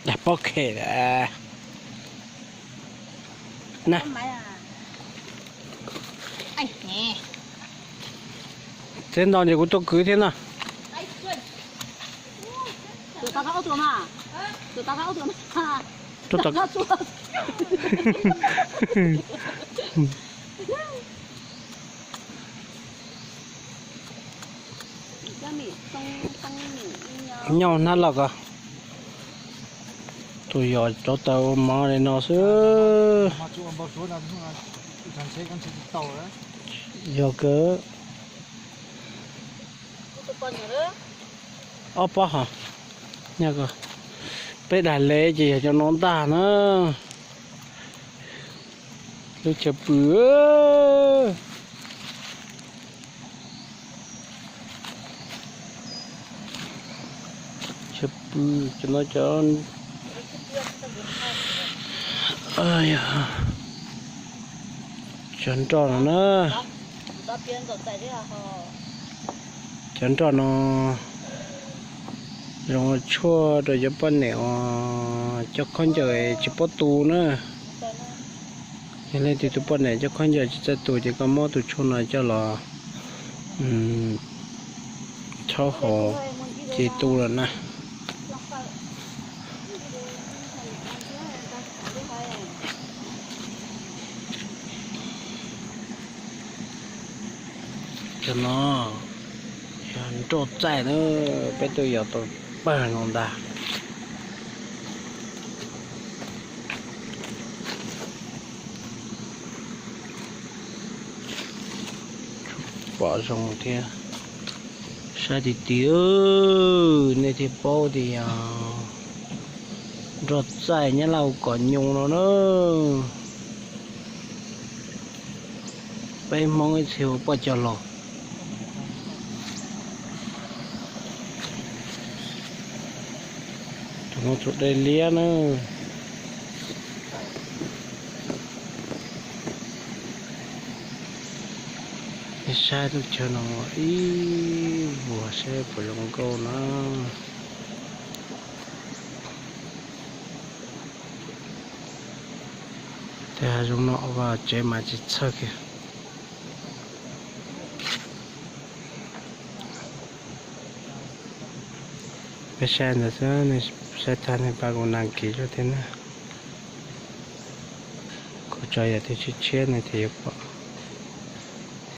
Dag pob khe na. Txeb nto ces kuv tuaj kwv thiab na. Nyob hnab loj ko. Tus yog rauv taws ua mov li no xwb. Yog kawg. Ob pob hos. Peb dag le ces yog cov no ntag na. Lub chaw pw. Chaw pw, cov no cov, cov nroj no na. Cov nroj no zoo tshuaj rau cov poj niam uas cov khaub ncaws tsis paub tu na. Yog leej twg tus poj niam cov khaub ncaws tsis txawj tu ces koj muab tus tshuaj no coj los rhaub haus ces tu lawm na. Cov no yog nroj txaij na, peb tuaj yos tau pawg no ntag. Pom zoo thiab. Saib ti ti, nej thiaj paub tias nroj txaij nyab laj hu kom nyoo no na. Peb Hmoob ib txhia hu poj cog los. Tus no tus dej liab na. Nej saib lub chaw no ib vuag seb puas zoo nkauj na. Tej hav zoov no ua tsev mas tsis txhawj kiag. Peb saib ntawd xwb, saib tag nej pab kuv đăng ký thiab na. Kuv tso yam twg tshiab tshiab nej thiaj yuav pom.